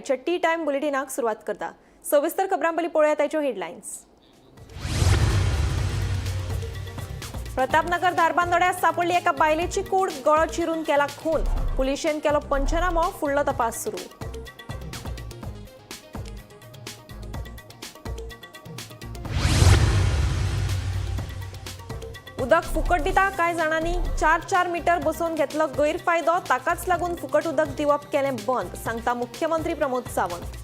T time बुलेटिनाक सुरवात करता. सविस्तर खबरां पयलीं पळोवया ताच्यो हेडलायन्स. प्रतापनगर धारबांदोड्यात सापडली एका बायलेची कूड, गळो चिरून केला खून. पुलिशेन केलो पंचनामो, फुडलो तपास सुरू. उदक फुकट दिता कांय जाणांनी 4-4 मीटर बसोवन घेतलो गैरफायदो, ताकाच लागून फुकट उदक दिवप केलें बंद, सांगता मुख्यमंत्री प्रमोद सावंत.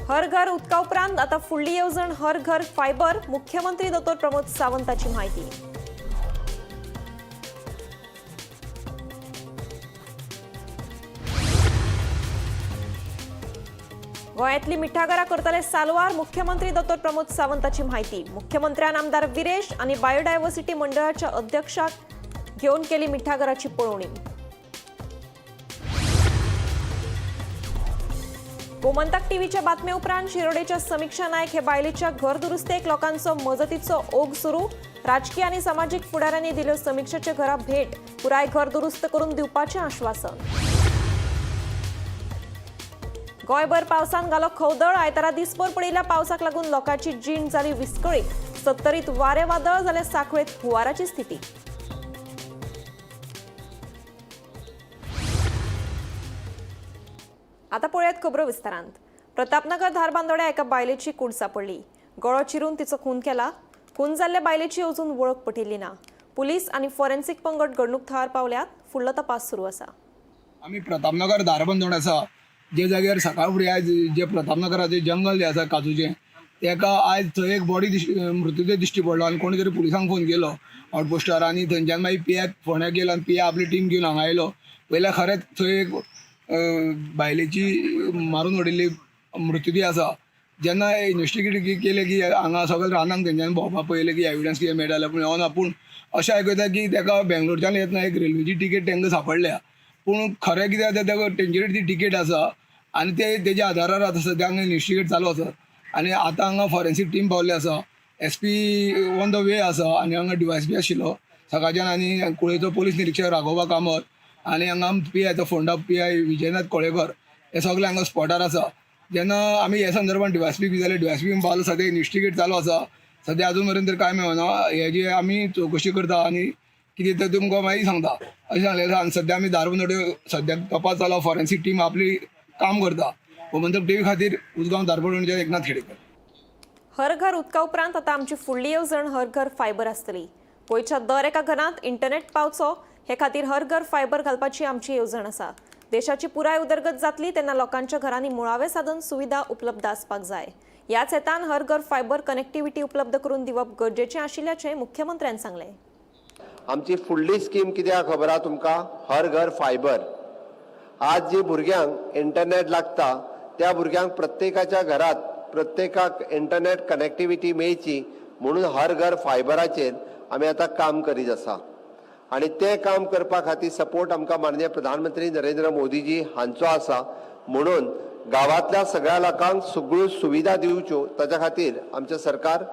हर घर उदका उपरांत आता फुडली येवजण हर घर फायबर, मुख्यमंत्री दोतोर प्रमोद सावंताची म्हायती. गोंयांतली मिठागरां करतले साल्वार, मुख्यमंत्री दोतोर प्रमोद सावंताची म्हायती. मुख्यमंत्र्यान आमदार विरेश आनी बायोडायव्हर्सिटी मंडळाच्या अध्यक्षाक घेवन केली मिठागराची पळोवणी. गोमंतक टीव्हीच्या बातमे उपरांत शिरोडेच्या समीक्षा नायक हे बायलेच्या घर दुरुस्तेक लोकांचो मजतीचो ओघ सुरू. राजकीय आनी समाजीक फुडाऱ्यांनी दिल्यो समीक्षाच्या घरा भेट, पुराय घर दुरुस्त करून दिवपाचें आश्वासन. गोंयभर पावसान घालो खवदळ. आयतारा दिसभर पडिल्ल्या पावसाक लागून लोकांची जीण जाली विस्कळीत. सत्तरीत वारें वादळ जाल्यार सांखळेत हुंवाराची स्थिती. आता पळयात खबरो विस्तारांत. प्रतापनगर धारबांदोड्या एका बायलेची कूड सापडली. गळो चिरून तिचो खून केला. खून जाल्ल्या बायलेची अजून वळख पटिल्ली ना. पुलीस आनी फॉरेन्सिक पंगड घडणूक थळार पावल्यात. फुडलो तपास सुरू आसा. आमी प्रतापनगर धारबंदोड आसा, जे जाग्यार सकाळ फुडें आयज जे प्रतापनगराचें जंगल जें आसा काजूचें, तेका आयज थंय एक बॉडी मृत्यूदेह दिश्टी पडलो आनी कोणी तरी पुलिसांक फोन केलो आउटपोस्टार आनी थंयच्यान मागीर पी आयक फोंड्या गेलो आनी पी I आपली टीम घेवन हांगा आयलो. पयल्यार खरेंच थंय एक बायलेची मारून उडयल्ली मृत्यूदेह आसा. जेन्ना इन्वेस्टिगेट केलें की हांगा सगळें रानांक तेंच्यानी भोंवपाक पळयलें की एविडन्स कितें मेळटा जाल्यार, पूण ना. पूण अशें आयकता की तेका बेंगलोरच्यान येतना एक रेल्वेची तिकेट तांकां सांपडल्या. पूण खरें कितें आसा, तेका तेंचे कडेन ती तिकेट आसा आनी ते तेज्या आदारार आतां सद्या हांगा इन्वेस्टिगेट चालू आसा आनी आतां हांगा फॉरेन्सीक टीम पावल्ली आसा. S P on the way आसा आनी हांगा डि वाय एस पी आशिल्लो सकाळच्यान आनी कुळेचो पोलीस निरिक्षक राघोबा कामत आनी हांगा पी आयचो Ponda P I Vijaynath Kolekar हे सगळे हांगा स्पॉटार आसा. जेन्ना आमी हे संदर्भात डि वाय एस पी जाल्यार डि वाय एस पी पावलो. सद्या इन्वेस्टिगेट चालू आसा, सद्या अजून मेरेन तर कांय मेळना. हेजी आमी चवकशी करता आनी कितें तें तुमकां मागीर सांगता अशें सांगलें. आनी सद्या आमी धारबांदोडे सद्याक तपास चालू, फॉरेन्सीक टीम आपली काम करता. गोमंतक टीव्ही खातीर उजगांव धारबांदोडेचे एकनाथ खेडेकर. हर घर उदका उपरांत आता आमची फुडली येवजण हर घर फायबर आसतली. गोंयच्या दर एका घरांत इंटरनेट पावचो हे खातीर हर घर फायबर घालपाची आमची येवजण आसा. देशाची पुराय उदरगत जातली तेन्ना लोकांच्या घरांनी मुळावे साधन सुविधा उपलब्ध आसपाक जाय. ह्याच हेतान हर घर फायबर कनेक्टिव्हिटी उपलब्ध करून दिवप गरजेचें आशिल्ल्याचें मुख्यमंत्र्यान सांगलें. आमची फुडली स्कीम कितें खबर आहा तुमकां? हर घर फायबर. आज जी भुरग्यांक इंटरनेट लागता त्या भुरग्यांक प्रत्येकाच्या घरात प्रत्येकाक इंटरनेट कनेक्टिविटी मेळची म्हणून हर घर फायबराचेर आमी आतां काम करीत आसा आनी तें काम करपा खातीर सपोर्ट आमकां माननीय प्रधानमंत्री नरेंद्र मोदीजी हांचो आसा. म्हणून गांवांतल्या सगळ्या लोकांक सगळ्यो सुविधा दिवच्यो ताच्या खातीर आमचें सरकार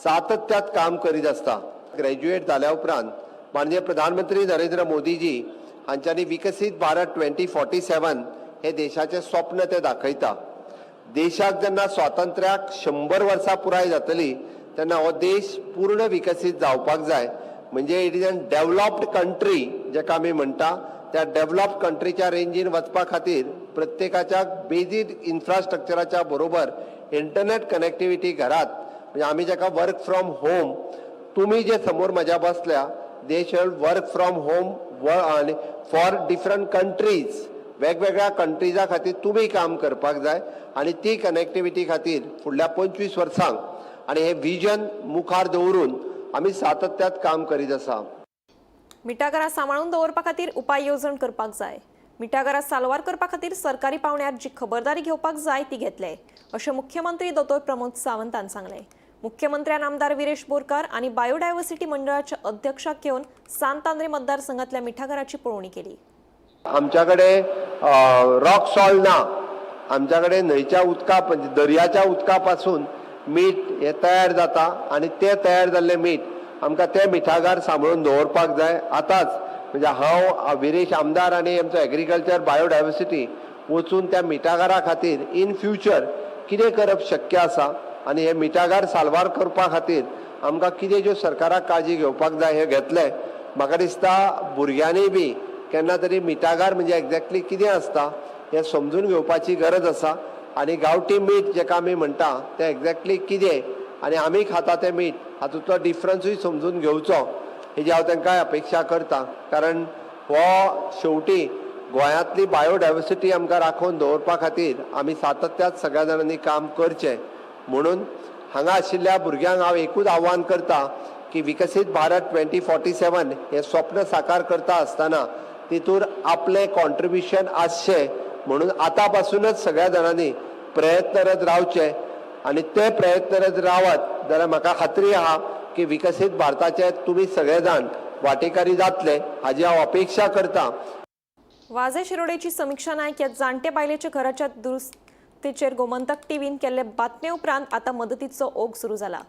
सातत्यात काम करीत आसता. ग्रॅज्युएट जाल्या उपरांत माननीय प्रधानमंत्री नरेंद्र मोदीजी हांच्यांनी विकसीत भारत 2047 हे देशाचें स्वप्न ते दाखयता. देशाक जेन्ना स्वातंत्र्याक 100 वर्सां पुराय जातली तेन्ना हो देश पूर्ण विकसीत जावपाक जाय. म्हणजे it is an developed country जेका आमी म्हणटा, त्या डेव्हलप्ड कंट्रीच्या रेंजीन वचपा खातीर प्रत्येकाच्या बेजीक इन्फ्रास्ट्रक्चराच्या बरोबर इंटरनेट कनेक्टिविटी घरात, म्हणजे आमी जेका वर्क फ्रॉम होम, तुमी जे समोर म्हज्या बसल्या, they shall work from home आनी फॉर डिफरंट कंट्रीज, वेगवेगळ्या कंट्रीजा खातीर तुमी काम करपाक जाय आनी ती कनेक्टिविटी खातीर फुडल्या 25 वर्सांक आनी हे विजन मुखार दवरून आमी सातत्यात काम करीत आसा. मिठागरां सांबाळून दवरपा खातीर उपाय येवजण करपाक जाय. मिठागरां साल्वार करपा खातीर सरकारी पावंड्यार जी खबरदारी घेवपाक जाय ती घेतले, अशें मुख्यमंत्री दोतोर प्रमोद सावंतान सांगलें. मुख्यमंत्र्यान आमदार विरेश बोरकार आनी बायोडायव्हर्सिटी मंडळाच्या अध्यक्षाक घेवन सांत आंद्रे मतदारसंघातल्या मिठागराची पळोवणी केली. आमच्याकडे रॉक सॉल्ट ना. आमच्याकडे न्हंयच्या उदका, म्हणजे दर्याच्या उदका पासून मीठ हें तयार जाता आनी तें तयार जाल्लें मीठ आमकां तें मिठागार सांबाळून दवरपाक जाय. आतांच म्हणजे हांव विरेश आमदार आनी आमचो एग्रीकल्चर बायोडायवर्सिटी वचून त्या मिठागरा खातीर इन फ्युचर कितें करप शक्य आसा आनी हे मिठागर साल्वार करपा खातीर आमकां कितें ज्यो सरकाराक काळजी घेवपाक जाय हें घेतलें. म्हाका दिसता भुरग्यांनी बी केन्ना तरी मिठागर म्हणजे एक्झॅक्टली कितें आसता हें समजून घेवपाची गरज आसा आनी गांवठी मीठ जेका आमी म्हणटा तें एक्झॅक्टली कितें आनी आमी खाता तें मीठ हातूंतलो डिफरन्सूय समजून घेवचो हेजी हांव तांकां अपेक्षा करता. कारण हो शेवटी गोंयांतली बायोडायवर्सिटी आमकां राखून दवरपा खातीर आमी सातत्यात सगळ्या जाणांनी काम करचें. म्हणून हांगा आशिल्ल्या भुरग्यांक हांव एकूच आव्हान करता की विकसीत भारत 2047 हें स्वप्न साकार करता आसतना तितूर आपलें कॉन्ट्रिब्युशन आसचें म्हणून आतां पासूनच सगळ्या जाणांनी प्रयत्नरत रावचें आनी ते प्रयत्नरत रावत जाल्यार म्हाका खात्री आहा की विकसीत भारताचे तुमी सगळे जाण वांटेकारी जातले हाजी हांव अपेक्षा करता. वाजे शिरोडेची समिक्षा नायक ह्या जाणटे बायलेच्या घराच्या दुरुस्तीचेर गोमंतक टीव्हीन केल्ले बातमे उपरांत आतां मदतीचो ओघ सुरू जाला.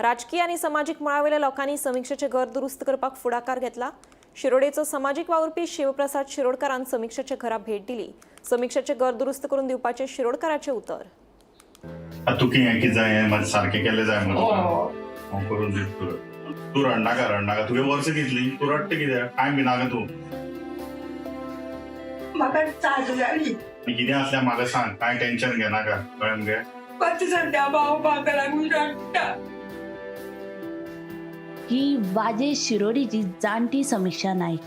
राजकीय आनी समाजीक मळावेल्या लोकांनी समिक्षेचें घर दुरुस्त करपाक फुडाकार घेतला. शिरोडेचो समाजीक वावुरपी शिवप्रसाद शिरोडकारान समिक्षेच्या घरा भेट दिली. समिक्षेचें घर दुरुस्त करून दिवपाचें शिरोडकाराचें उतर. तुका हें कितें जाय मातशें सारकें केल्लें जाय मगो तुका. हांव करून दिता तुका. तूं रडनाका रडनाका. तुगे वर्सां कितलीं? तूं रडटा कित्याक? कांय भिनाका तूं. म्हाका चालू जाली. आनी कितें आसल्यार म्हाका सांग, कांय टेन्शन घेनाका, कळ्ळें मगे? मातशें सद्या भाव म्हाका लागून रडटा. ही वाजे शिरोडीची जाणटी समिक्षा नायक.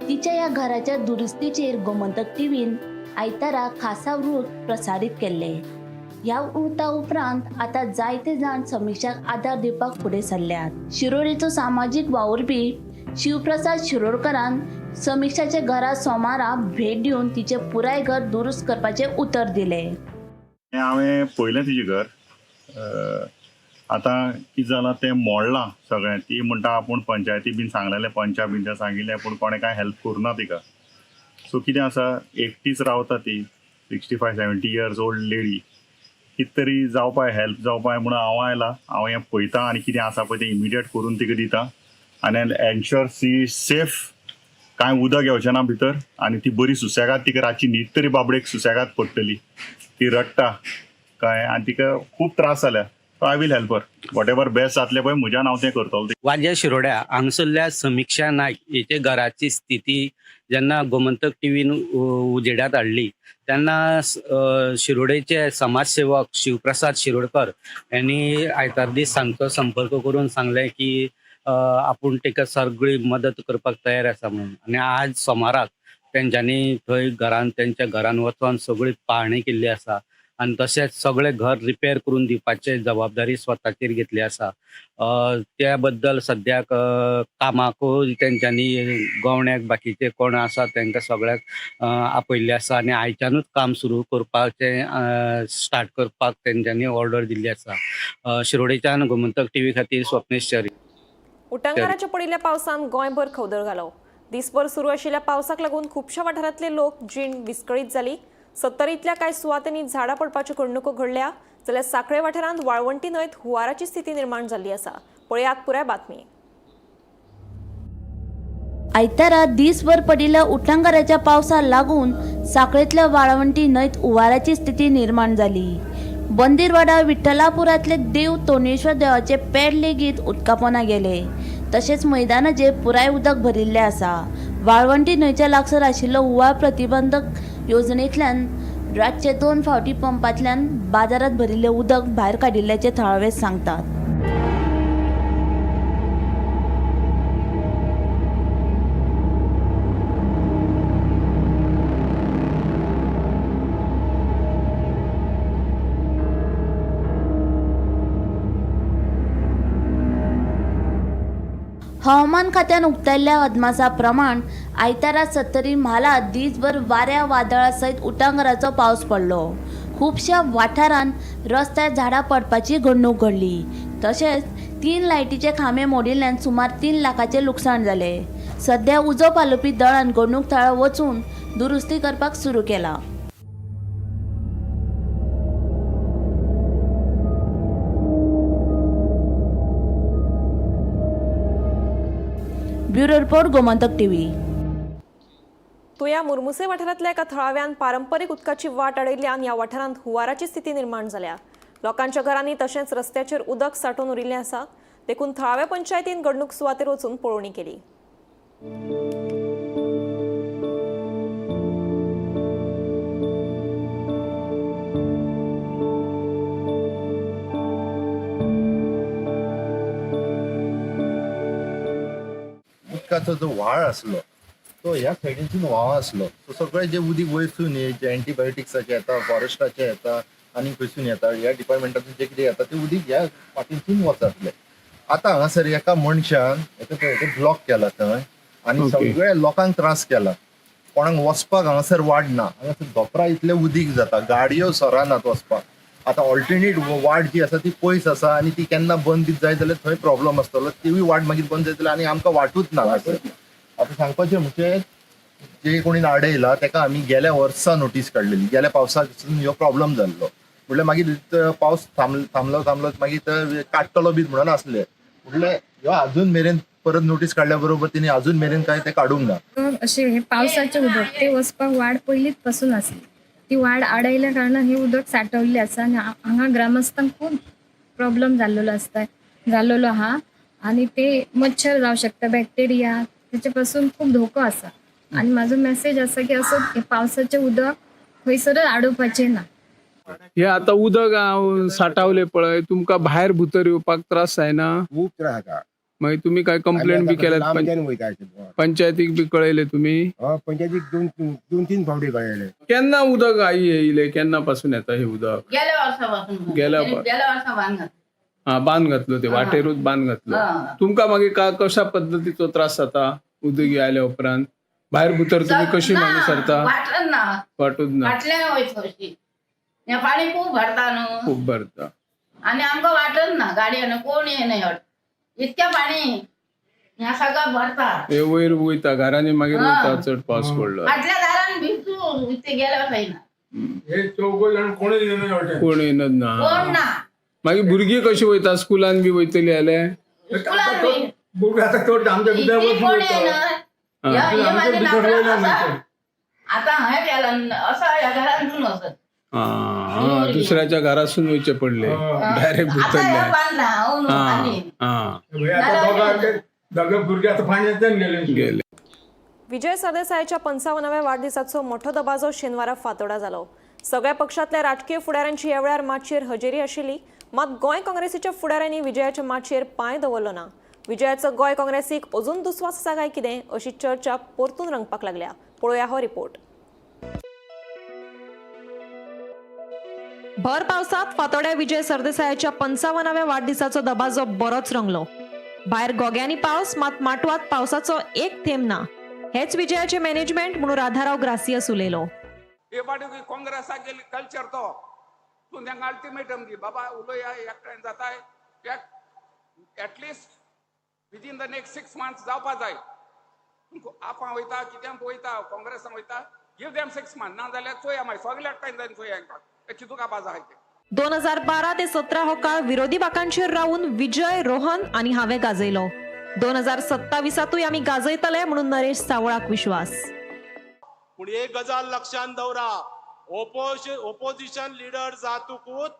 तिच्या ह्या घराच्या दुरुस्तीचेर गोमंतक टीव्हीन आयतारा खासा वृत्त प्रसारीत केल्ले. ह्या वृत्ता उपरांत आतां जायते जाण समिक्षाक आदार दिवपाक फुडें सरल्यात. शिरोडेचो सामाजीक वावुरपी शिवप्रसाद शिरोडकरान समिक्षाच्या घरा सोमारा भेट दिवन तिचें पुराय घर दुरुस्त करपाचें उतर दिलें. हें हांवें पळयलें तिजें घर. आतां कितें जालां तें मोडलां सगळें. ती म्हणटा आपूण पंचायती बीन सांगलेलें, पंचा बीन तें सांगिल्लें, पूण कोणें कांय हेल्प करूं ना तिका. सो कितें आसा, एकटीच रावता ती, 65-70 years old lady. कितें तरी जावपाय, हेल्प जावपाय म्हणून हांव आयला. हांव हें पळयता आनी कितें आसा पळय तें इमिडिएट करून तिका दिता आनी एन्श्योर शी सेफ. कांय उदक येवचें ना भितर आनी ती बरी सुसेगाद, तिका रातची न्हीद तरी बाबडेक सुसेगाद पडटली. ती रडटा, कळ्ळें, आनी तिका खूब त्रास जाल्या. So I will help her whatever best जातलें पळय म्हज्यान हांव तें करतलो. वाजे शिरोड्या हांगसरल्या समिक्षा नायक हेच्या घराची स्थिती जेन्ना गोमंतक टीव्हीन उजेडात हाडली तेन्ना शिरोडेचे समाजसेवक शिवप्रसाद शिरोडकर यांनी आयतार दीस सांजचो संपर्क करून सांगलें की आपूण ताका सगळी मदत करपाक तयार आसा म्हणून. आनी आज सोमाराक तेंच्यांनी थंय घरान तेंच्या घरान वचोन सगळी पाहणी केल्ली आसा आनी तशेंच सगळें घर रिपेर करून दिवपाचे जबाबदारी स्वताचेर घेतली आसा. त्या बद्दल सद्याक कामाकूय तेंच्यांनी गवण्याक बाकीचे कोण आसा तांकां सगळ्याक आपयल्ले आसा आनी आयच्यानूच काम सुरू करपाचें स्टार्ट करपाक तेंच्यांनी ऑर्डर दिल्ली आसा. शिरोडेच्यान गोमंतक टीव्ही खातीर स्वप्नेश च्यारी. उटंगाराच्या पडिल्ल्या पावसान गोंयभर खवदळ घालो. दिसभर सुरू आशिल्ल्या पावसाक लागून खुबश्या वाठारांतले लोक जीण विस्कळीत जाली. सत्तरींतल्या कांय सुवातांनी झाडां पडपाच्यो घडणुको घडल्या, जाल्यार सांखळे वाठारांत वाळवंटी न्हंयत हुंवाराची स्थिती निर्माण जाल्ली आसा. पळयात पुराय बातमी. आयतारा दिसभर पडिल्ल्या उटंगाराच्या पावसाक लागून सांखळेंतल्या वाळवंटी न्हंयत हुंवाराची स्थिती निर्माण जाली. बंदीरवाडा विठ्ठलापुरांतले देव तोणेश्वर देवाचे पेड लेगीत उदकापोना गेले. तशेंच मैदानाचेर पुराय उदक भरिल्लें आसा. वाळवंटी न्हंयच्या लागसार आशिल्लो हुंवार प्रतिबंधक येवजणेंतल्यान रातचे 2 फावटी पंपांतल्यान बाजारांत भरिल्लें उदक भायर काडिल्ल्याचें थळावे सांगतात. हवामान खात्यान उक्तायल्ल्या अदमासा प्रमाण आयतारा सत्तरी म्हालांत दिसभर वाऱ्या वादळा सयत उटंगाराचो पावस पडलो. खुबश्या वाठारांत रस्त्यार झाडां पडपाची घडणूक घडली. तशेंच 3 लायटीचे खांबे मोडिल्ल्यान सुमार 3 लाखाचें लुकसाण जालें. सध्या उजो पालोवपी दळान घडणूक थळार वचून दुरुस्ती करपाक सुरू केला. Bureau report, Gomantak TV. तुया मुरमुसे वाठारांतल्या एका थळाव्यान पारंपरीक उदकाची वाट अडयल्ल्यान ह्या वाठारांत हुंवाराची स्थिती निर्माण जाल्या. लोकांच्या घरांनी तशेंच रस्त्याचेर उदक सांठोवन उरिल्लें आसा. देखून थळाव्या पंचायतीन घडणूक सुवातेर वचून पळोवणी केली. उदकाचो जो व्हाळ आसलो तो ह्या सायडीनसून व्हांव आसलो. सो सगळे जे उदीक वयरसून हे जे एंटीबायोटिक्साचे येता, फॉरेस्टाचे येता आनी खंयसून येता, ह्या डिपार्टमेंटातून जे कितें येता ते उदीक ह्या वाटेनसून वचातले. आतां हांगासर एका मनशान हेका पळय ब्लॉक केला थंय आनी सगळ्या लोकांक त्रास केला. कोणाक वचपाक हांगासर वाट ना, हांगासर धोपरा इतलें उदीक जाता, गाडयो सरानात वचपाक. आतां ऑल्टरनेट वाट जी आसा ती पयस आसा आनी ती केन्ना बंद बीत जायत जाल्यार थंय प्रॉब्लम आसतलो. तिवूय वाट मागीर बंद जातली आनी आमकां वाटूच ना. आतां सांगपाचें म्हणजे जे कोणी आडयला तेका आमी गेल्या वर्सा नोटीस काडलेली. गेल्या पावसाक ह्यो प्रॉब्लम जाल्लो. म्हणल्यार मागीर पावस थांबलो थांबलो मागीर काडटलो बीत म्हणून आसले. म्हणल्यार ह्यो अजून मेरेन परत नोटीस काडल्या बरोबर तिने अजून मेरेन काय ते काडूंक ना. अशें हे पावसाचें उदक ते वचपाक वाड पयलींच पासून आसली. ती वाड आडयल्या कारणान हे उदक सांठवल्लें आसा आनी हांगा ग्रामस्थांक खूब प्रॉब्लम जाल्लेलो आसता जाल्लेलो आहा आनी ते मच्छर जावं शकता, बॅक्टेरिया, तेचे पासून खूब धोको आसा. आनी म्हाजो मेसेज आसा की असो हे पावसाचें उदक खंयसरच आडोवपाचें ना. हे आता उदक साठावले पळय, तुमकां भायर भितर येवपाक त्रास जायना? खूब त्रास जाता. मागीर तुमी काय कंप्लेन बी केल्यात? पंचायतीक बी कळयले तुमी? पंचायतीक दोन तीन फावटी कळयले. केन्ना उदक आई येयले, केन्ना पासून येता हे उदक? गेल्या वर्सापासून. गेल्या वर्सा बांद घातलो. हा, बांद घातलो, ते वाटेरूच बांद घातलो. तुमकां मागीर का कशा पद्दतीचो त्रास जाता उदक आयल्या उपरांत? भायर भितर तुमी कशी मागीर सरता? वाटच ना, वाटूच ना, वाटल्यान वयता अशी. हें पाणी खूब भरता न्हू, खूब भरता आनी आमकां वाटच ना. गाडयेन कोण येना, इतकें पाणी ह्या सगळं भरता. हे वयर वयता घरांनी, मागीर वयता चड पावस पडलो. फाटल्या दारान भिजू इतके गेल्या जायना. हे चौग जाण कोण येनच ना, कोण ना. मागीर भुरगीं कशी वयता स्कुलान बी वयतली जाल्यार? आता हांवें केला असो ह्या घरांतून वचत. दुसऱ्याच्या घरासून वयचे पडले डायरेक्ट भितरले. गेले. विजय सरदेसायाच्या 55व्या वाढदिसाचो मोठो दबाजो शेनवारा फातोडा जालो. सगळ्या पक्षांतल्या राजकीय फुडाऱ्यांची ह्या वेळार माचयेर हजेरी आशिल्ली. मात गोंय काँग्रेसीच्या फुडाऱ्यांनी विजयाच्या माचयेर पांय दवरलो ना. विजयाचो गोंय काँग्रेसीक अजून दुस्वास आसा काय कितें अशी चर्चा परतून रंगपाक लागल्या. पळोवया हो रिपोर्ट. भर पावसात फातोड्या विजय सरदेसायाच्या 55व्या वाढदिसाचो दबाजो बरोच रंगलो. भायर गोग्यांनी पावस, मात माटवात पावसाचो एक थेंब ना. हेच विजयाचे मॅनेजमेंट म्हणून राधाराव ग्रासियस उलयलो. हे पाटी काँग्रेसाक गेली कल्चर तो तूं तांकां अल्टिमेटम दी, बाबा उलया एकठांय जाताय, at least within the next 6 months जावपा जाय. आपां वयता, कित्यांत वयता, काँग्रेसान वयता, गिव देम 6 मंथ्स, ना जाल्यार चोया मागीर सगळे एकठांय जायन चोया हांकां चितूका बाजा आहाय ते. 2012 ते 17 हो काळ विरोधी बाकांचेर रावून विजय, रोहन आनी हांवें गाजयलो. 2027तूय आमी गाजयतले म्हणून नरेश सावळाक विश्वास. पूण एक गजाल लक्षांत दवरा, ओपोजिशन लिडर जातकूच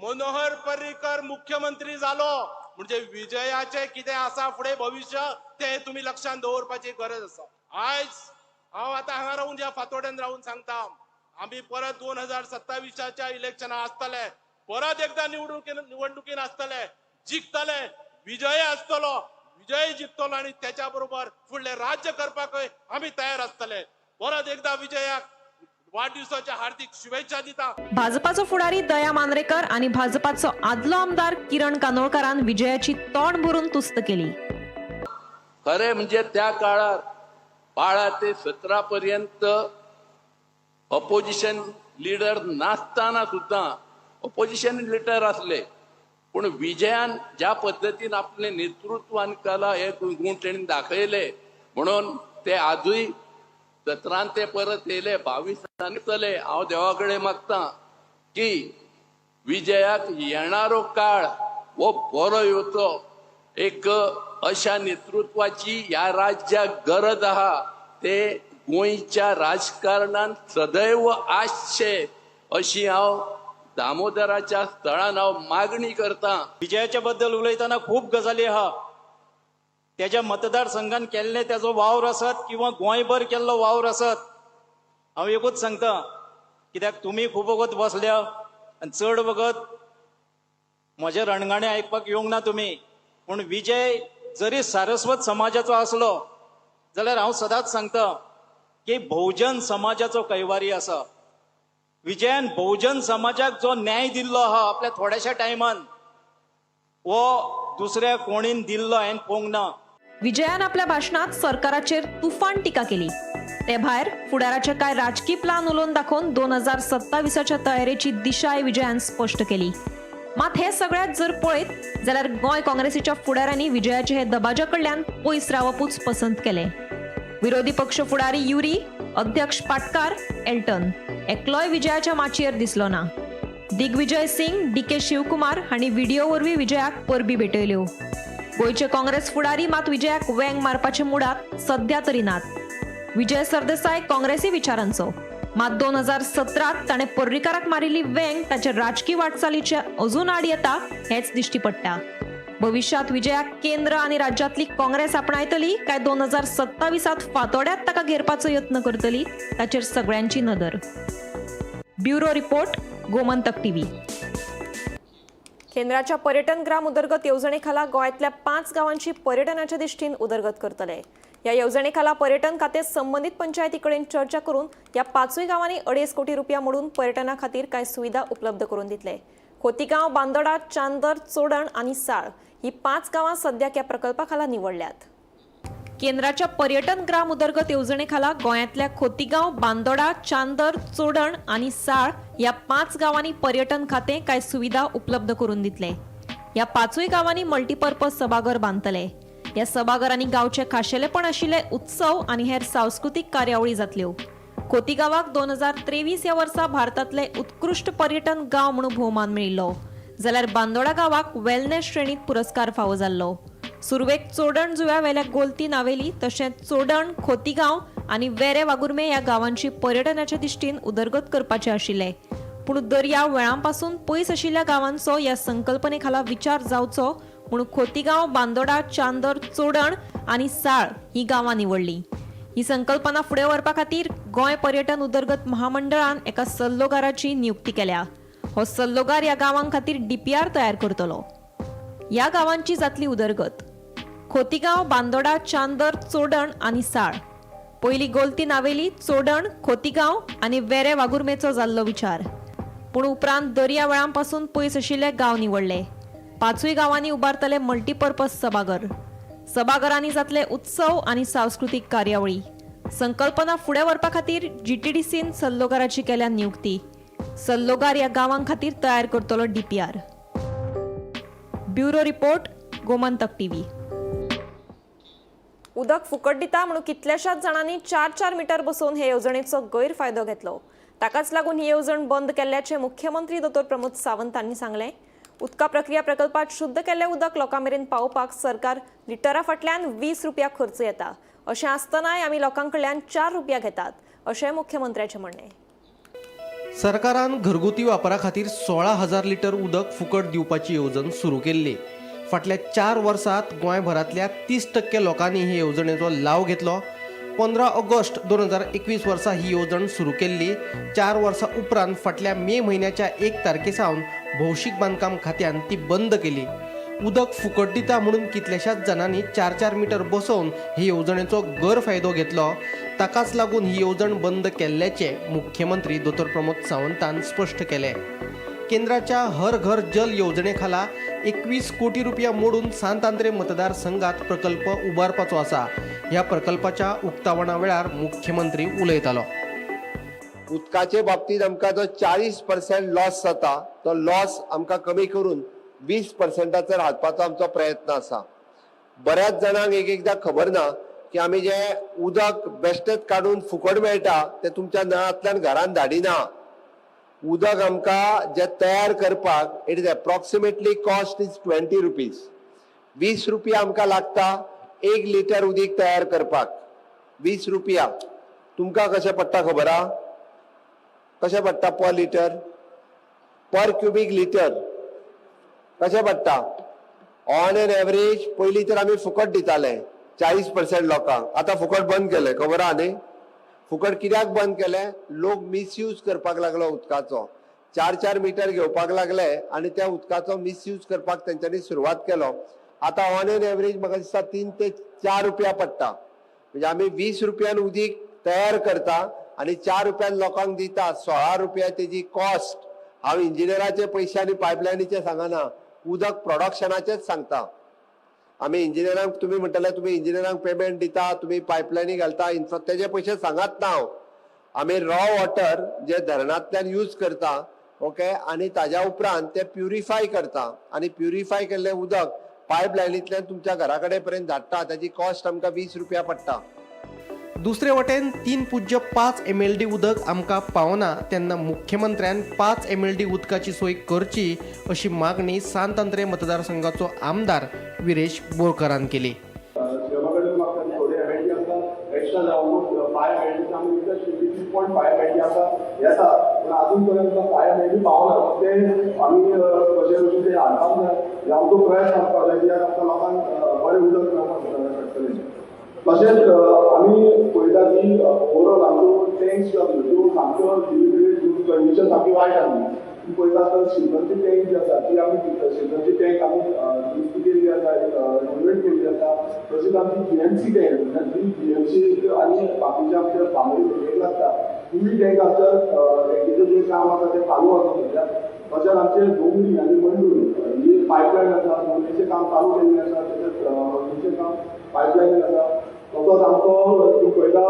मनोहर पर्रीकर मुख्यमंत्री जालो म्हणजे विजयाचे कितें आसा फुडें भविश्य ते तुमी लक्षांत दवरपाची गरज आसा. आयज हांव आतां हांगा रावून ह्या फातोड्यान रावून सांगता, आमी परत 2027च्या इलेक्शनाक आसतले, परत एकदा निवडणुकीन आसतले, जिखतले, विजय आसतलो, विजय जिखतलो आनी त्याच्या बरोबर फुडलें राज्य करपाकय आमी तयार आसतले. परत एकदा विजयाक वाढदिवसाच्या हार्दिक शुभेच्छा दिता. भाजपाचो फुडारी दया मांद्रेकर आणि भाजपाचो आदलो आमदार किरण कानोळकरान विजयाची तोंड भरून तुस्त केली. खरे म्हणजे त्या काळात 12 ते 17 पर्यंत अपोजिशन लिडर नासताना सुद्धा अपोजिशन लिडर असले, पण विजयान ज्या पद्धतीन आपले नेतृत्व आनी कला हे गुण तेणी दाखयले म्हणून ते आजूय 17 ते परत येयले, 22 चले. हांव देवा कडेन मागता की विजयाक येणारो काळ हो बरो येवचो, एक अशा नेतृत्वाची ह्या राज्याक गरज आहा, ते गोंयच्या राजकारणान सदैव आसचे अशी हांव दामोदराच्या स्थळान हांव मागणी करता. विजयाच्या बद्दल उलयतना खूब गजाली आहा. तेज्या मतदारसंघान केल्ले तेजो वावर आसत किंवा गोंयभर केल्लो वावर आसत, हांव एकूच सांगता, कित्याक तुमी खूब वगत बसल्या आनी चड वगत म्हजें रणगाणें आयकपाक येवंक ना तुमी, पूण विजय जरी सारस्वत समाजाचो आसलो जाल्यार हांव सदांच सांगता की बहुजन समाजाचो कैवारी आसा. विजयान बहुजन समाजाक जो न्याय दिल्लो आहा आपल्या थोड्याशा टायमान, हो दुसऱ्या कोणीन दिल्लो हांवें पळोवंक ना. विजयान आपल्या भाशणात सरकाराचेर तुफान टिका केली. ते भायर फुडाराचे कांय राजकी प्लान उलोवन दाखोवन 2027च्या तयारेची दिशाय विजयान स्पश्ट केली. मात हे सगळ्यात जर पळयत जाल्यार गोंय काँग्रेसीच्या फुडाऱ्यांनी विजयाचे हे दबाज्या कडल्यान पयस रावपूच पसंत केलें. विरोधी पक्ष फुडारी युरी, अध्यक्ष पाटकार, एल्टन एकलोय विजयाच्या माचयेर दिसलो ना. दिग्विजय सिंग, डीके शिवकुमार हांणी व्हिडिओ वरवीं विजयाक परबी भेटयल्यो. गोंयचे काँग्रेस फुडारी मात विजयाक वेंग मारपाच्या मुडात सध्या तरी नात. विजय सरदेसाय काँग्रेसी विचारांचो, मात 2017 ताणें पर्रीकाराक मारिल्ली वेंग ताचे राजकी वाटचालीचे अजून आड येता हेच दिश्टी पडटा. भविष्यात विजयाक केंद्र आनी राज्यांतली काँग्रेस आपणायतली काय 2027 फातोड्यात ताका घेरपाचो यत्न करतली ताचेर सगळ्यांची नदर. Bureau report, Gomantak TV. केंद्राच्या पर्यटन ग्राम उदरगत येवजणे खाला गोंयांतल्या 5 गांवांची पर्यटनाच्या दृष्टीन उदरगत करतले. ह्या येवजणे खाला पर्यटन खातें संबंदीत पंचायती कडेन चर्चा करून ह्या 5 गांवांनी 2.5 कोटी रुपया मोडून पर्यटना खातीर कांय सुविधा उपलब्ध करून दितले. खोतीगांव, बांदोडा, चांदर, चोडण आनी साळ ही 5 गांवां सद्याक ह्या प्रकल्पा खाला निवडल्यात. केंद्राच्या पर्यटन ग्राम उदरगत येवजणे खाला गोंयांतल्या खोतीगांव, बांदोडा, चांदर, चोडण आनी साळ ह्या 5 गांवांनी पर्यटन खातें कांय सुविधा उपलब्ध करून दितले. ह्या 5 गांवांनी मल्टीपर्पज सभाघर बांदतले. ह्या सभाघरांनी गांवचे खाशेलेपण आशिल्ले उत्सव आनी हेर सांस्कृतीक कार्यावळी जातल्यो. खोतीगांवाक 2023 ह्या वर्सा भारतांतले उत्कृश्ट पर्यटन गांव म्हणून भोवमान मेळिल्लो, जाल्यार बांदोडा गांवाक वेलनेस श्रेणीत पुरस्कार फावो जाल्लो. सुरवेक चोडण जुव्या वेल्या गोलती नावेली तशेंच चोडण, खोतीगांव आनी वेरे वागुर्मे ह्या गांवांची पर्यटनाच्या दृष्टीन उदरगत करपाचे आशिल्ले. पूण दर्या वेळां पासून पयस आशिल्ल्या गांवांचो ह्या संकल्पने खाला विचार जावचो म्हूण खोतीगांव, बांदोडा, चांदर, चोडण आनी साळ ही गांवां निवडली. ही संकल्पना फुडें व्हरपा खातीर गोंय पर्यटन उदरगत महामंडळान एका सल्लोगाराची नियुक्ती केल्या. हो सल्लोगार ह्या गांवां खातीर डीपीआर तयार करतलो. ह्या गांवांची जातली उदरगत. खोतीगांव, बांदोडा, चांदर, चोडण आनी साळ. पयली गोलती नावेली, चोडण, खोतीगांव आनी वेरे वागुर्मेचो जाल्लो विचार, पूण उपरांत दर्या वेळां पासून पयस आशिल्ले गांव निवडले. 5 गांवांनी उबारतले मल्टीपर्पज सभाघर. सभाघरांनी जातले उत्सव आनी सांस्कृतीक कार्यावळी. संकल्पना फुडें व्हरपा खातीर जीटीडीसीन सल्लोगाराची केल्या नियुक्ती. सल्लोगार ह्या गांवां खातीर तयार करतलो DPR. Bureau report, Gomantak TV. उदक फुकट दिता म्हणून कितल्याशाच जाणांनी 4-4 मिटर बसोवन हे येवजणेचो गैरफायदो घेतलो. ताकाच लागून ही येवजण बंद केल्ल्याचें मुख्यमंत्री दोतोर प्रमोद सावंत हांणी सांगलें. उदका प्रक्रिया प्रकल्पात शुद्ध केल्लें उदक लोकां मेरेन पावोवपाक सरकार लिटरा फाटल्यान 20 रुपया खर्च येता, अशें आसतनाय आमी लोकां कडल्यान 4 रुपया घेतात, अशें मुख्यमंत्र्याचें म्हणणें. सरकारान घरगुती वापरा खातीर 16,000 लिटर उदक फुकट दिवपाची येवजण सुरू केल्ली. फाटल्या 4 वर्सांत गोंयभरांतल्या 30% लोकांनी हे येवजणेचो लाव घेतलो. 15 ऑगस्ट 2021 वर्सा ही येवजण सुरू केल्ली. 4 वर्सां उपरांत फाटल्या मे म्हयन्याच्या 1 तारखे सावन भौशीक बांदकाम खात्यान ती बंद केली. उदक फुकट दिता म्हणून कितल्याशाच जाणांनी 4-4 मिटर बसोवन हे येवजणेचो गैरफायदो घेतलो. ताकाच लागून ही येवजण बंद केल्ल्याचें मुख्यमंत्री दोतोर प्रमोद सावंतान स्पश्ट केलें. केंद्राच्या हर घर जल येवजणे खाला 21 कोटी रुपया मोडून सांत आंद्रे मतदारसंघात प्रकल्प उबारपाचो आसा. ह्या प्रकल्पाच्या उक्तावणा वेळार मुख्यमंत्री उलयतालो. उदकाचे बाबतीत आमकां जो 40% लॉस जाता तो लॉस आमकां कमी करून 20%चेर हाडपाचो आमचो प्रयत्न आसा. बऱ्याच जाणांक एक एकदां खबर ना की आमी जे उदक बेश्टेच काडून फुकट मेळटा ते तुमच्या नळांतल्यान घरान धाडिना. उदक आमकां जे तयार करपाक it is approximately cost is 20 rupees. 20 रुपया आमकां लागता 1 लिटर उदीक तयार करपाक. 20 रुपया. तुमकां कशें पडटा खबर आहा? कशें पडटा per litre, per cubic litre कशें पडटा? ऑन एन एवरेज पयलीं तर आमी फुकट दिताले 40% लोकांक, आतां फुकट बंद केलें, खबर आहा न्ही? फुकट कित्याक बंद केलें? लोक मिसयूज करपाक लागलो उदकाचो, 4-4 मिटर घेवपाक लागले आनी त्या उदकाचो मिसयूज करपाक तेंच्यांनी सुरवात केलो. आतां ऑन एन एवरेज म्हाका दिसता 3 ते 4 रुपया पडटा. म्हणजे आमी 20 रुपयान उदीक तयार करता आनी 4 रुपयान लोकांक दिता, 16 रुपया तेजी कॉस्ट. हांव इंजिनियराचे पयशे आनी पायपलायनीचे सांगना, उदक प्रोडक्शनाचेच सांगता. आमी इंजिनियरांक, तुमी म्हणटले तुमी इंजिनियरांक पेमेंट दिता, तुमी पायपलायनी घालता, इन्फ्रा, तेजे पयशे सांगात ना हांव. आमी रॉ वॉटर जे धरणांतल्यान यूज करता, ओके, आनी ताज्या उपरांत ते प्युरिफाय करता आनी प्युरिफाय केल्लें उदक पायपलायनींतल्यान तुमच्या घरा कडेन पर्यंत धाडटा. ताजी कॉस्ट आमकां 20 रुपया पडटा. दुसरे वटेन 3.5 MLD उदक आमकां पावना तेन्ना मुख्यमंत्र्यान 5 MLD उदकाची सोय करची अशी मागणी सांत आंद्रे मतदारसंघाचो आमदार विरेश बोरकारान केली. थोडे एमएलडी आमकां एक्स्ट्रा जाय, ऑलमोस्ट 5 MLD आमी रिक्वेस्ट केली, 3.5 MLD आमकां येता, पूण आजून पर्यंत आमकां 5 MLD पावना. ते आमी कशे कशे ते हाडपाक जाय, हे आमचो प्रयत्न आसपाक जाय, कित्याक आमकां लोकांक बरें उदक मेळपाक शकतलें. तशेंच आमी पळयता की ओवरऑल आमच्यो टँक्स ज्यो आसल्यो त्यो सामक्यो डिलिबरेट कंडिशन सामकी वायट आसली. तुमी पळयता आसतना शिवरामची टँक जी आसा ती आमी, शिवरामची टँक आमी दुरुस्ती केल्ली आसा, रिनोवेट केल्ली आसा. तशीच आमची जीएमसी टँक, म्हणल्यार जी जीएमसी आनी बाकीच्या आमच्या बांबोळी एक लागता तिवूय टँक आमच्या टँकीचें जें काम आसा तें चालू आसा सद्या. तशेंच आमचे डोंगरी आनी मंडूर ही पायपलायन आसा, डोंगरीचें काम चालू केल्लें आसा, तशेंच मंडूरचें काम पायपलायनीन आसा. तसोच आमचो तूं पळयता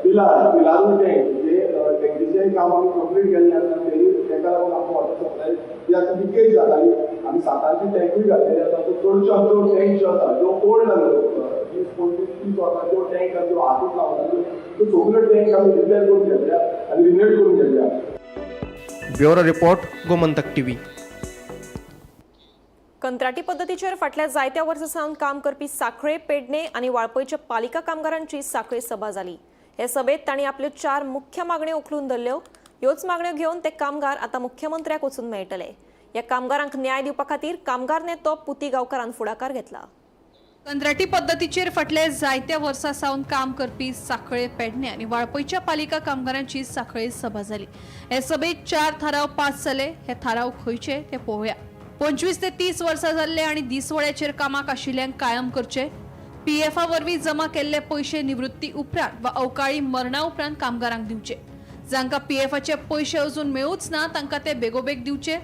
पिलार, पिलारूय टँक जे टँकीचें काम आमी कंप्लीट केल्लें आसा, तेय तेका लागून आमकां वॉटर सप्लाय ती आतां लिकेज जाताली, आमी सातांची टँकूय घातलेली आसा. सो चडश्यो आमच्यो टँक ज्यो आसा ज्यो ओल्ड जाल्ल्यो, 20, 25, 30 वर्सांच्यो टँक आसा, ज्यो हातूच लावनासल्यो, त्यो सगल्यो टँक आमी रिपेर करून घेतल्या आनी रिनोवेट करून घेतल्या. Bureau report, Gomantak TV. कंत्राटी पद्दतीचेर फाटल्या जायत्या वर्सां सावन काम करपी सांखळे, पेडणे आनी वाळपयच्या पालिका कामगारांची सांखळे सभा जाली. हे सभेत तांणी आपल्यो 4 मुख्य मागण्यो उखलून धरल्यो. ह्योच मागण्यो घेवन ते कामगार आतां मुख्यमंत्र्याक वचून मेळटले. ह्या कामगारांक न्याय दिवपा खातीर कामगार नेतो पुती गांवकारान फुडाकार घेतला. कंत्राटी पद्दतीचेर फाटले जायत्या वर्सां सावन काम करपी सांखळे, पेडणे आनी वाळपयच्या पालिका कामगारांची सांखळे सभा जाली. हे सभेत 4 थाराव पास जाले. हे थाराव खंयचे ते पळोवया. 25 ते 30 वर्सां जाल्ले आनी दिसवड्याचेर कामाक आशिल्ल्यांक कायम करचे. पीएफा वरवीं जमा केल्ले पयशे निवृत्ती उपरांत वा अवकाळी मरणा उपरांत कामगारांक दिवचे. जांकां पीएफाचे पयशे अजून मेळूच ना तांकां ते बेगोबेग दिवचे.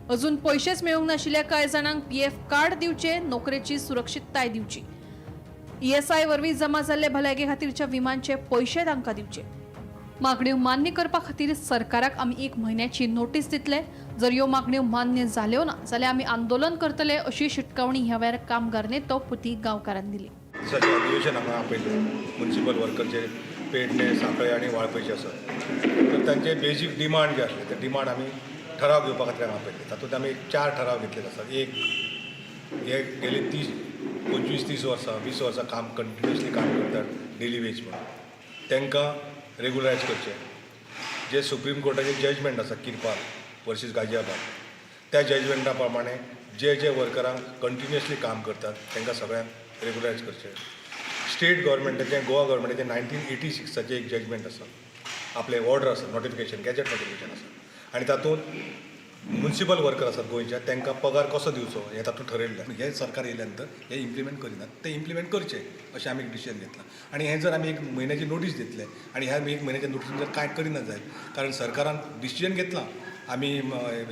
अजून पयशेच मेळूंक नाशिल्ल्या कांय जाणांक पीएफ कार्ड दिवचे. नोकरेची सुरक्षितताय दिवची. ईएसआय वरवीं जमा जाल्ले भलायके खातीरच्या विमांचे पयशे तांकां दिवचे. मागण्यो मान्य करपा खातीर सरकाराक आमी 1 म्हयन्याची नोटीस दितले. जर ह्यो मागण्यो मान्य जाल्यो ना जाल्यार आमी आंदोलन करतले अशी शिटकावणी ह्या वेळार कामगार नेतो पुती गांवकारान दिली. दिसाचें अधिवेशन हांगा आपयलें. मुन्सिपल वर्कर जे पेडणे, सांखळे आनी वाळपयचे आसात, तर तांचे बेजीक डिमांड जे आसले ते डिमांड आमी ठराव घेवपा खातीर हांगा आपयले. तातूंत आमी 4 ठराव घेतलेले आसात. एक, हे गेले 30, 25, 30 वर्सां, 20 वर्सां काम कंटिन्युअसली काम करतात डेली वेज म्हणून, तांकां रेगुलरायज करचें. जे सुप्रीम कोर्टाचें जजमेंट आसा किरपाल वर्सीस गाजियाबाद, त्या जजमेंटा प्रमाणे जे जे वर्करांक कंटिन्युअसली काम करतात तांकां सगळ्यांक रेगुलरायज करचें. स्टेट गव्हर्मेंटाचें, गोवा गव्हर्मेंटाचें 1986चें एक जजमेंट आसा, आपलें ऑर्डर आसा, नोटिफिकेशन, गॅजेट नोटिफिकेशन आसा आनी तातूंत मुन्सिपल वर्कर आसात गोंयच्या, तांकां पगार कसो दिवचो हें तातूंत ठरयल्लें. हें सरकार येयल्या नंतर हें इम्प्लिमेंट करिनात, तें इम्प्लिमेंट करचें अशें आमी एक डिसिजन घेतलां. आनी हें जर आमी 1 म्हयन्याची नोटीस दितले आनी ह्या 1 म्हयन्याच्या नोटीसीन जर कांय करिना जायत, कारण सरकारान डिसिजन घेतलां आमी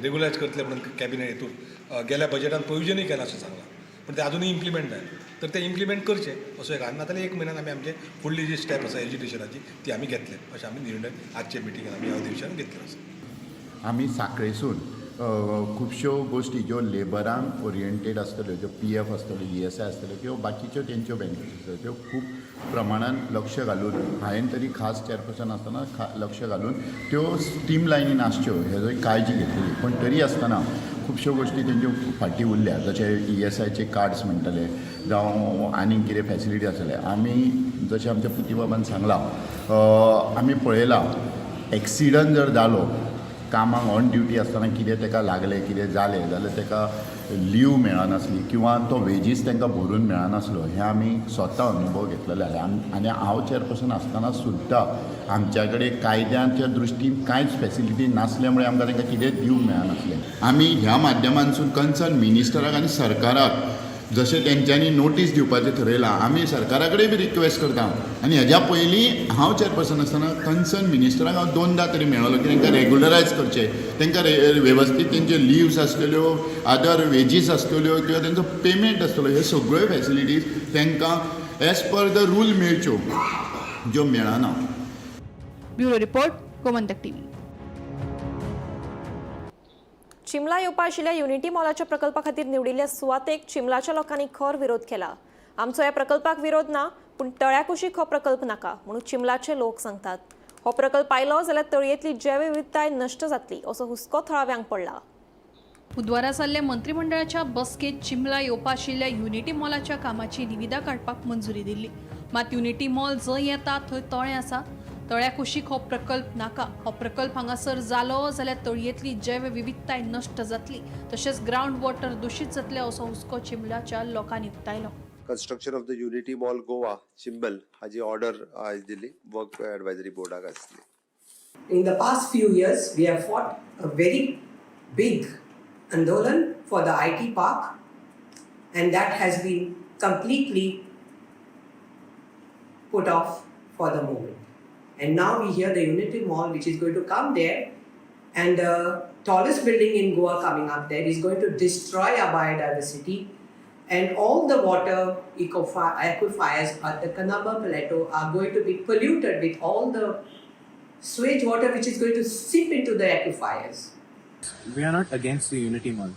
रेगुलरायज करतले म्हणून, कॅबिनेट हितून गेल्या बजेटान प्रोविजनूय केलां अशें सांगलां, पूण तें आजुनूय इम्प्लिमेंट जायना, तर तें इम्प्लिमेंट करचें असो एक. आनी नाजाल्यार 1 म्हयन्यान आमी आमचे फुडली जी स्टेप आसा एजिटेशनाची ती आमी घेतले अशें आमी निर्णय आजचे मिटिंगेन आमी ह्या अधिवेशनान घेतले आसा. आमी सांखळेसून खुबश्यो गोश्टी ज्यो लेबरांक ओरिएंटेड आसतल्यो, ज्यो पीएफ आसतल्यो, ईएसआय आसतल्यो किंवा बाकीच्यो तेंच्यो बेनिफिट्स आसतल्यो, त्यो खूब प्रमाणान लक्ष घालून, हांवें तरी खास चॅरपर्सन आसतना लक्ष घालून त्यो स्ट्रीम लायनीन आसच्यो हेजोय काळजी घेतलेली. पण तरी आसतना खुबश्यो गोश्टी तेंच्यो फाटीं उरल्या, जशे ईएसआयचे कार्ड्स म्हणटले, जावं आनीक कितें फॅसिलिटी आसले. आमी जशें आमच्या पुतीबाबान सांगलां, आमी पळयलां, एक्सिडंट जर जालो कामाक ऑन ड्युटी आसतना, कितें ताका लागलें, कितें जालें जाल्यार ताका लीव मेळनासली किंवा तो वेजीस तांकां भरून मेळनासलो. हें आमी स्वता अनुभव घेतलेले आसा. आनी हांव चेअरपर्सन आसतना सुद्दां आमच्या कडेन कायद्याच्या दृश्टीन कांयच फॅसिलिटी नासल्या मुळे आमकां तांकां कितेंच दिवंक मेळनासलें. आमी ह्या माध्यमांतसून कन्सर्न मिनिस्टराक आनी सरकाराक, जशें तेंच्यांनी नोटीस दिवपाचें थरयलां, आमी सरकारा कडेन बी रिक्वेस्ट करता. आनी हेज्या पयलीं हांव चेअरपर्सन आसतना कन्सर्न मिनिस्टराक हांव दोनदां तरी मेळ्ळो की तांकां रेगुलरायज करचें, तांकां वेवस्थीत तेंचे लिव्स आसतल्यो, अदर वेजीस आसतल्यो किंवा तेंचो पेमेंट आसतलो, ह्यो सगळ्यो फॅसिलिटीज तांकां एज पर the rule मेळच्यो, ज्यो मेळना. Bureau report, Gomantak TV. Chimla येवपा आशिल्ल्या युनिटी मॉलाच्या प्रकल्पा खातीर निवडिल्ल्या सुवातेक चिमलाच्या लोकांनी खर विरोध केला. आमचो ह्या प्रकल्पाक विरोध ना, पूण तळ्याकुशीक हो प्रकल्प नाका म्हणून चिमलाचे लोक सांगतात. हो प्रकल्प आयलो जाल्यार तळयेंतली जैवविविधताय नश्ट जातली असो हुस्को थळाव्यांक पडला. बुधवारा जाल्ल्या मंत्रिमंडळाच्या बसकेत चिमला येवपा आशिल्ल्या युनिटी मॉलाच्या कामाची निविदा काडपाक मंजुरी दिल्ली. मात युनिटी मॉल जंय येता थंय तळें आसा. तळ्या कुशीक हो प्रकल्प नाका. हो प्रकल्प हांगासर जालो जाल्यार तळयेंतली जैवविविधताय नश्ट जातली, तशेंच ग्रावंड वॉटर दुशीत जातलें असो हुस्को चिंबलाच्या लोकांनी उक्तायलो. Construction of the Unity Mall Goa Chimbel हाजी ऑर्डर आयज दिली, वर्क एडवायजरी बोर्डाक आसली. In the past few years, we have fought a very big andolan for the IT park, and that has been completely put off for the moment. And now we hear the Unity Mall, which is going to come there, and the tallest building in Goa coming up there is going to destroy our biodiversity, and all the water aquifers at the Kanaba Plateau are going to be polluted with all the sewage water which is going to seep into the aquifers. We are not against the Unity Mall.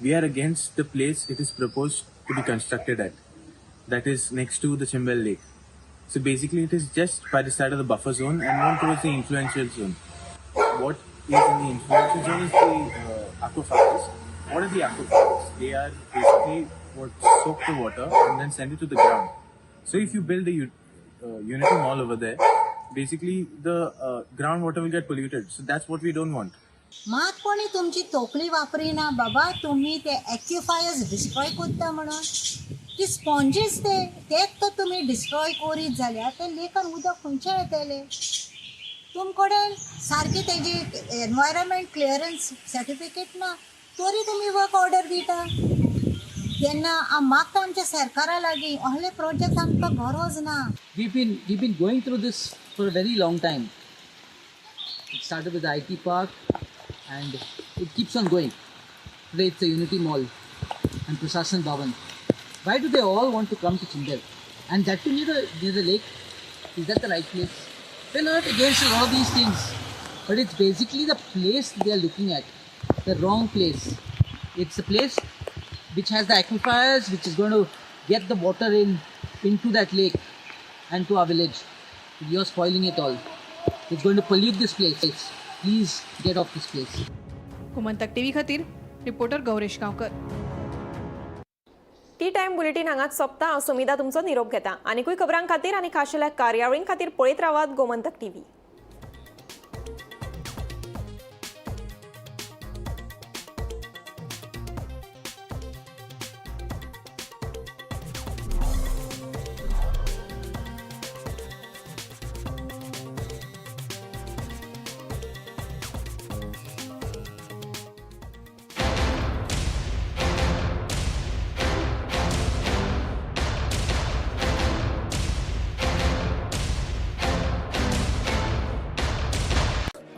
We are against the place it is proposed to be constructed at. That is next to the Chimbel Lake. So basically it is just by the side of the buffer zone and more towards the influential zone. What is in the influential zone is the aquifers. What are the aquifers? They are basically what soak the water and then send it to the ground. So if you build a Unity Mall over there, basically the groundwater will get polluted. So that's what we don't want. मात कोणी तुमची तोकली वापरिना बाबा, तुमी ते एक्युफायर्स destroy करता म्हणून. ती स्पॉन्जीस ते तेच तर तुमी डिस्ट्रॉय करीत जाल्यार ते लेकान उदक खंयचें येतलें? तुम कडेन सारकी तेजी एनवायरमेंट क्लियरन्स सर्टिफिकेट ना, तरी तुमी वर्क ऑर्डर दिता तेन्ना हांव मागता आमच्या सरकारा लागीं, असले प्रोजेक्ट आमकां गरज ना. We've been going through this for a very long time. It started with the IT park and it keeps on going. Today it's a Unity Mall and Prashasan Bhavan. Why do they all want to come to Chimbel? And that too near the lake? Is that the right place? We're not against a lot of these things, but it's basically the place they are looking at, the wrong place. It's a place which has the aquifers, which is going to get the water in into that lake and to our village. You're spoiling it all. It's going to pollute this place. Please get off this place. Gomantak TV खातीर reporter Gauresh Gaonkar. Tea time bulletin हांगाच सोंपता. हांव सुमिता तुमचो निरोप घेता. आनिकूय खबरां खातीर आनी खाशेल्या कार्यावळीं खातीर पळयत रावात गोमंतक टीव्ही.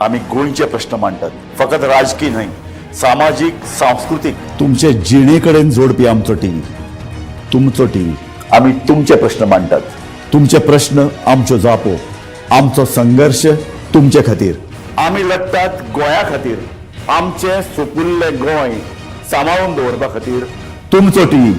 आम्ही गोंयचे प्रश्न मांडटात, फकत राजकीय न्हय, सामाजीक, सांस्कृतीक, तुमचे जिणे कडेन जोडपी आमचो टीव्ही, तुमचो टीव्ही. आमी तुमचे प्रश्न मांडटात, तुमचे प्रश्न आमच्यो जापो, आमचो संघर्श तुमचे खातीर. आमी लढटात गोंया खातीर, आमचें सुपुल्लें गोंय सांबाळून दवरपा खातीर. तुमचो टीव्ही.